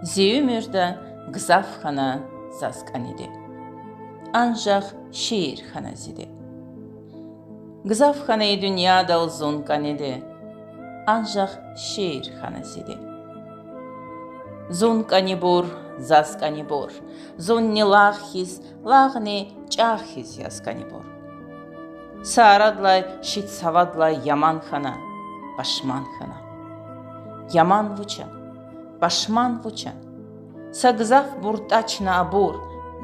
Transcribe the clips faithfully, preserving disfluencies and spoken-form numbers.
Зи уьмуьрда гзаф хьана заз кӀаниди, анжах шиир хьана зиди. Гзаф хьана и дуьньядал зун кӀаниди, анжах шиир хьана зиди. Зун кӀанибур, заз кӀанибур, зунни лагъ хьиз, лагъни чӀагъ хьиз яз кӀанибур. Са арадилай шит савадилай яман хьана, пашман хьана. Яман вуч я, пашман вуч я? Са гзафбур тӀач чна абур,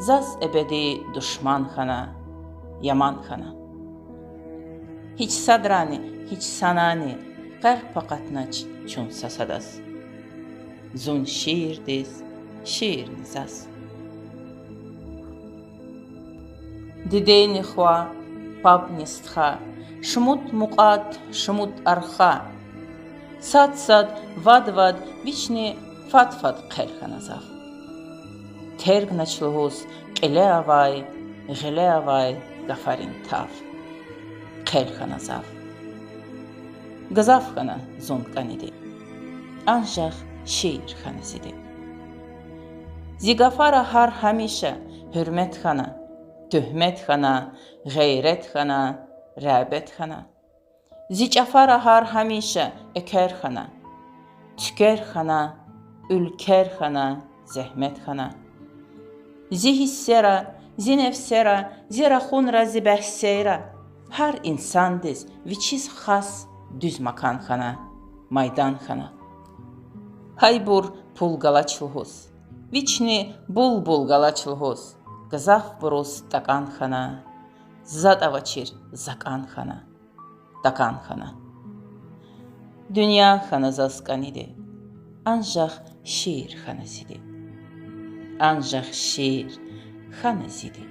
заз эбеди душман хьана, яман хьана. Гьич садрани, гьич санани къерпа акъатнач чун сасадаз. Зун шиирдиз, шиирни заз. Дидени хва, пабни стха, шумуд мукьвад, шумуд арха. Сад-сад, вад-вад вични фад-фад хъел хьана зав. Тергнач лугьуз кьиле авай, гъиле авай гафарин тав. Хъел хьана зав. Гзаф хьана зун кӀаниди, анжах шиир хьана зиди. Зи гафара гьар гьамиша гьуьрмет хьана, туьгьмет хьана, гъейрет хьана, регьбет хьана. Зи чӀафара гьар гьамиша экер хьана, цуькер хьана, уьлкер хьана, зегьмет хьана. Зи гьиссера, зи нефсера, зи рахунра, зи бягьсейра гьар инсандиз вичиз хас дуьз макан хьана, майдан хьана. Гьайбур пул галач лугьуз, вични булбул галач лугьуз, гзафбуруз такӀан хьана, затӀ авачир закӀан хьана, такӀан хьана. Дуьнья хьана заз кӀаниди, анжах шиир хьана зиди. Анжах шиир хьана зиди.